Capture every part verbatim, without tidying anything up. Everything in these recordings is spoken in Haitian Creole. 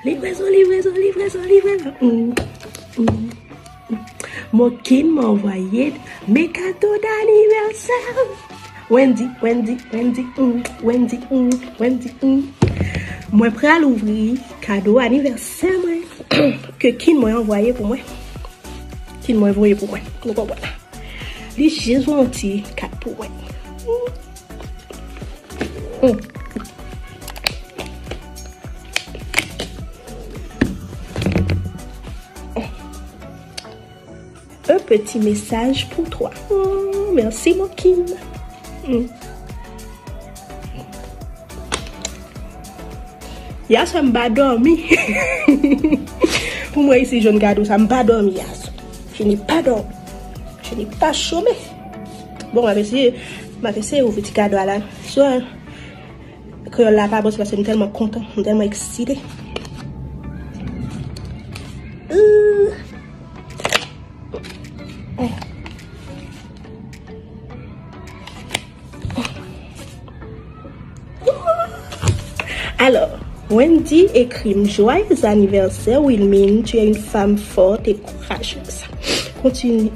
Livraison, livraison, livraison, livraison. Mm, mm, mm. Mokin m'a envoyé mes cadeaux d'anniversaire. Wendy, Wendy, Wendy, mm, Wendy, mm, Wendy, mm. Mwen pral ouvri kado anivèsè mwen ke Kin mwen anvoye pou mwen. Kin mwen voye pou mwen. Nou konprann. Li jis yon ti kat pou mwen. Mm. Mm. Un petit message pour toi. Oh, merci, mon Kin. Mm. Yaswa m pa dòmi. Pou mwen isi jwenn kado sa, m pa dòmi yaswa. Je n'ai pas dormi. Je n'ai pas chômé. Bon, m ap eseye, m ap eseye ouvri ti kado a la. Swa kreyòl la pa bon, se paske m tèlman kontan, m tèlman eksite. Euh. Alors, Wendy écrit: Joyeux anniversaire, Wilmine. Tu es une femme forte et courageuse. Continue,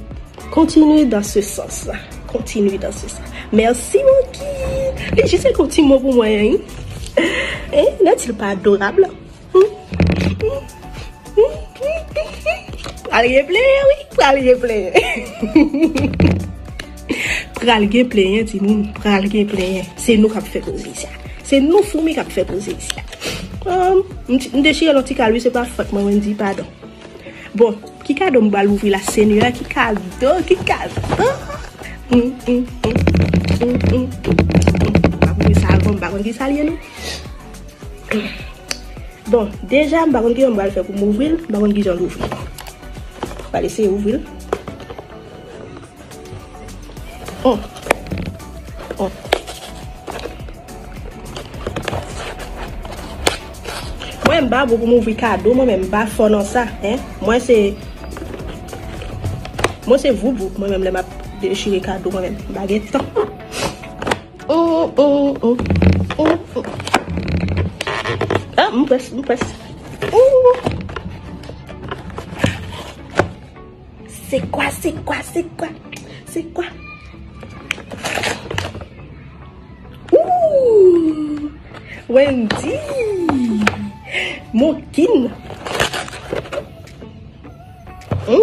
continue dans ce sens-là. Continue dans ce sens. Merci, mon Kin. Li jis ekri yon ti mo pou mwen, hein? Hein? N'est-il pas adorable? Pral gen plenyen, wi. Pral gen plenyen. Pral gen plenyen, timoun. Pral gen plenyen. Se nou k ap fè koze isi a. Se nou foumi k ap fè koze isi a. Um, m, m dechire lòt ti kal, wi, se pa fòt mwen, Wendy, padon. Bon, ki kado m pral ouvri la, Senyè? Ki kado? Ki kado? Mm, mm, mm. M ap ouvri sa avan, m pa konn ki sa l ye, non. Bon, deja, m pa konn kijan m pral fè pou m ouvri l, m pa konn kijan l ouvri. M pral eseye ouvri l. Oh. Oh. Mwen, m pa bon pou m ouvri kado, mwen menm, m pa fò nan sa, hein. Mwen, se, mwen, se vouvou, mwen menm, lè m ap dechire kado, mwen menm, m pa gen tan. Oh, oh, oh, oh, oh. Ah, m près, m près. Oh. C'est quoi, c'est quoi, c'est quoi? C'est quoi? Ouh! Wendy! Mon Kin! Mm.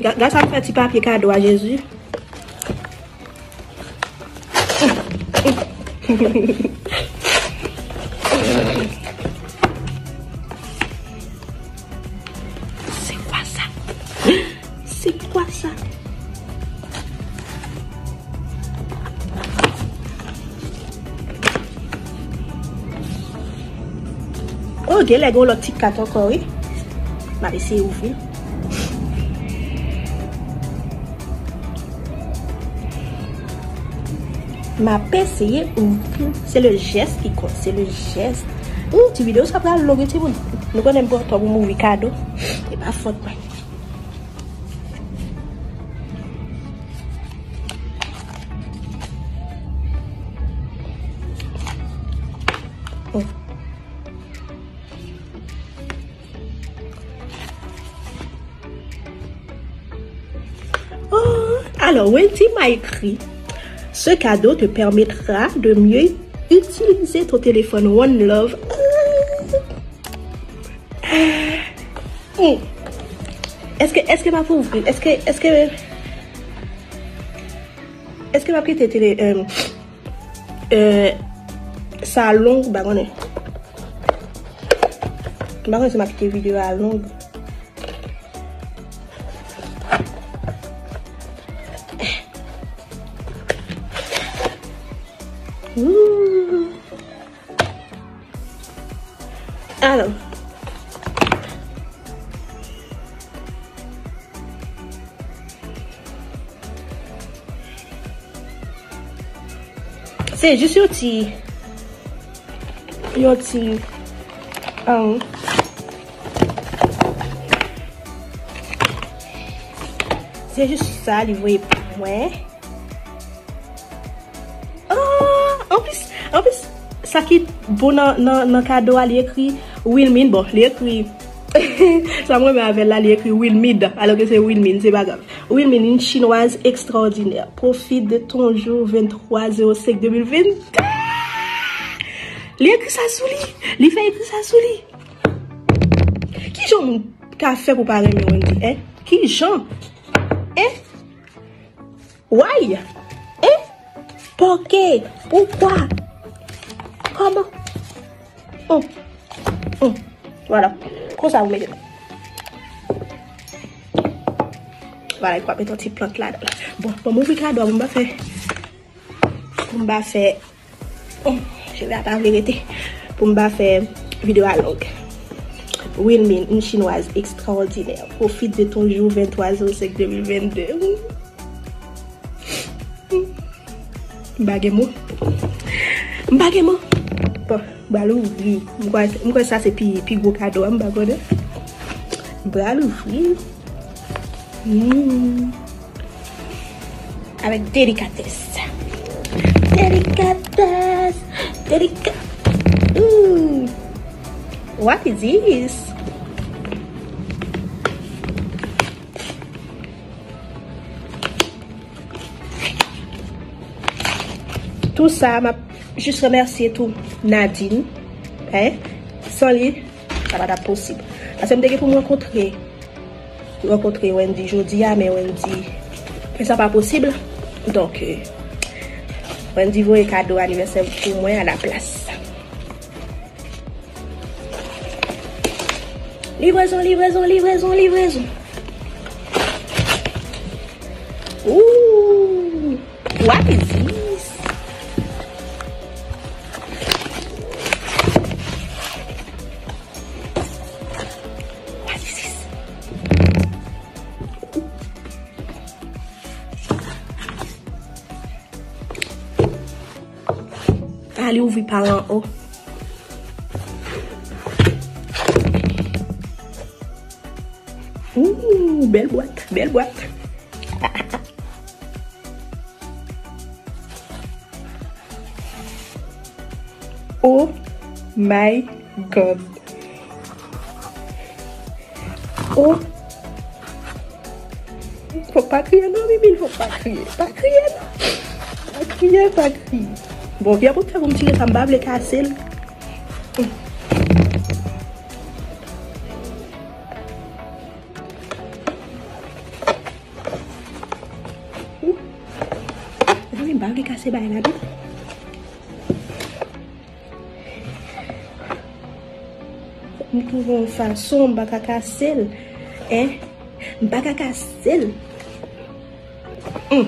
Ga-, gad sa m fè ti papye kado a, Jezi. C'est quoi ça? C'est quoi ça? Oh, genlè gen yon lòt ti kat ankò, wi. M ap eseye ouvri. M ap eseye ouvri. C'est le geste qui compte, c'est le geste. Hum, ti videyo sa pral long, wi, timoun. Nou konnen m pran tan pou m ouvri kado. E pa fòt mwen. Oh, alors, Wendy m'a écrit: Ce cadeau te permettra de mieux utiliser ton téléphone. One love. Hmm. Èske, èske m ap ouvri? Èske, èske, èske m ap kite tele, euh, euh, sa long? M pa konnen. M pa konnen si m ap kite videyo a long. Ooh. Alò. Se jis yon ti, yon ti, um, se jis sa li voye pou mwen. Ah, oh, Sa ki bon nan, nan, nan kado a, li ekri Wilmine. Bon, li ekri, sa m renmen avè l la, li ekri Wilmide, alò ke se Wilmine, se pa grav. Wilmine, une chinoise extraordinaire. Profite de ton jour, vingt-trois zéro cinq deux mille vingt-deux. Li ekri sa sou li. Li fè ekri sa sou li. Kijan moun ka fè pou pa renmen Wendy, en? Kijan? En? Why? En? Poke? Poukwa? Kòman? Hum. Hum. Vwala. Konsa ou mete. Vwala, li pral met yon ti plant ladan. Bon, bon, m ouvri kado a, bon, m pa fè, bon, m pa fè, hum, je vais pas arrêter. Pou m pa fè videyo a long. Wilmine, une chinoise extraordinaire. Profite de ton jour, vingt-trois zéro cinq deux mille vingt-deux. M pa gen mo. M pa gen mo. Bon, m pral ouvri. M kwè, m kwè sa se pi, pi gwo kado a, m pa konnen. M pral ouvri. Mm. Avec délicatesse. Délicatesse. Délicat. Ooh. What is this? Tou sa, m ap jis remèsye tou Nadine. Hein? San li, sa pa t ap posib. Paske m te gen pou m rankontre, rankontre Wendy jodi a, men Wendy fè sa pa posib. Donk, euh, Wendy voye kado anivèsè pou mwen alaplas. Livrezon, livrezon, livrezon, livrezon. Ooh, what is this? What is this? A, li ouvri pa anwo. Ooh, bèl bwat, bèl bwat. Oh my God. Oh. Fòk pa kriye non, Mimine, fòk pa kriye. Pa kriye non. Pa kriye, pa kriye. Bon, vye bout fè pou m tire sa, m pa vle kase l. Zanmi, m pa vle kase bagay la non. M twouve yon fason, m pa ka kase l. Hein? M pa ka kase l. Hum.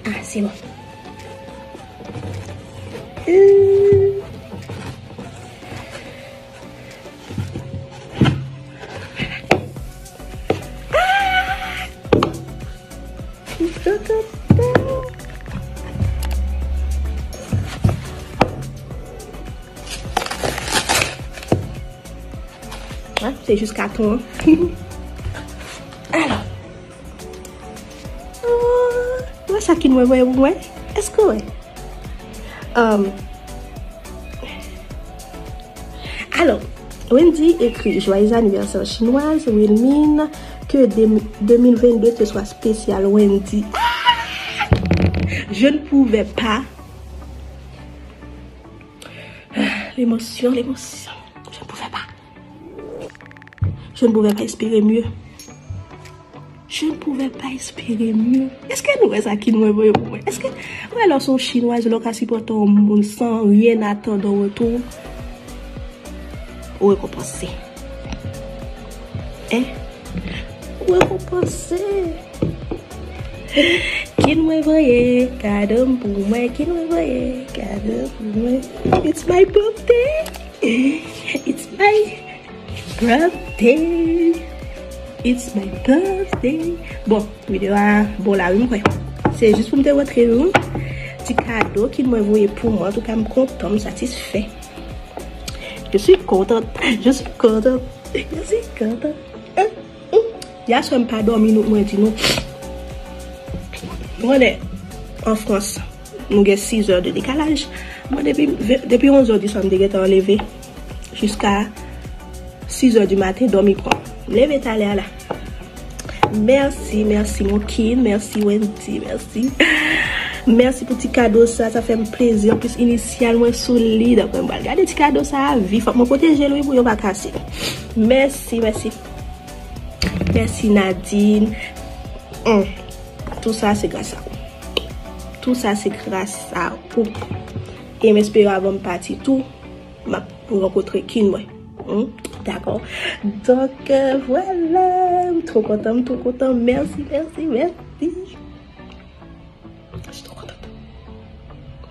Ah, se bon. Euh. Ah, se jis katon an. Alò. Ah, wè sa ki mwen voye pou mwen? Èske w wè? Um, alò, Wendy écrit: Joyeux anniversaire chinoise, Wilmine, que de-, deux mille vingt-deux te soit spécial, Wendy. Ah! Je ne pouvais pas. L'émotion, l'émotion. Je ne pouvais pas. Je ne pouvais pas espérer mieux. Je ne pouvais pas espérer mieux. Èske nou wè sa ki mwen voye pou mwen? Èske, wè, lè w se yon chinwaz, lè w ka sipòte yon moun sans rien attendre en retour, ou rekonpanse. Hein? Ou rekonpanse. Ki mwen voye kado m pou mwen, ki mwen voye kado pou mwen. It's my birthday. It's my birthday. It's my birthday. Bon, videyo a bon la wi, m kwè. Se jis pou m te montre nou ti kado ki mwen voye pou mwen. Antouka, m kontan, m satisfè. Je suis contente. Je suis contente. Je suis contente. Hein? Hum. Yaswè m pa dòmi, nou, mwen di nou. Mwen, an Frans, nou gen sis zè de dekalaj. Mwen, depi, depi onz zè di swa, m te gentan leve jiska sis zè di maten, dòmi pran. M leve talè a la. Mèsi, mèsi, mon king. Mèsi, Wendy. Mèsi. Mèsi pou ti kado sa. Sa fè m plezi. Anplis, inisyal mwen solid. Apre, m pral gade ti kado sa a vi. Fòk mwen pwoteje l, wi, pou yo pa kase. Mèsi, mèsi. Mèsi, Nadine. Hum. Tout sa, se gras a ou. Tout sa, se gras a ou. E m espere avan m pati tou, m ap rankontre king mwen. Hmm? Dakò. Donk, euh, vwala. M twò kontan, m twò kontan. Mèsi, mèsi, mèsi. Je suis trop contente.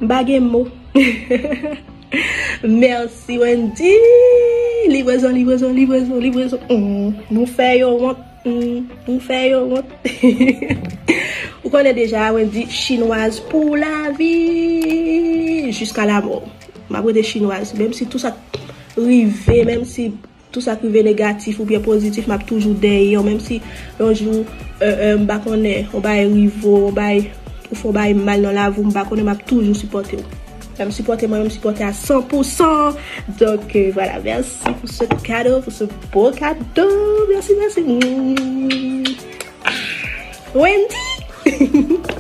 M pa gen mo. Mèsi, Wendy. Livrezon, livrezon, livrezon, livrezon. Hmm. Nou fè yo wont. Hmm. Nou fè yo wont. Ou konnen deja, Wendy, chinwaz pou lavi. Jiska lamò. M ap rete chinwaz. Menm si tout sa k rive, menm si tout sa k rive negatif oubyen pozitif, m ap toujou dèyè w. Menm si yon jou, euh, euh, m pa konnen, yon bagay rive w, yon bagay, ou fè yon bagay mal nan lavi w, m pa konnen, m ap toujou sipòte w. Menm sipòte mwen, menm sipòte a san pou san. Donk, euh, vwala, mèsi pou se kado, pou se bo kado. Mèsi, mèsi. Wendy!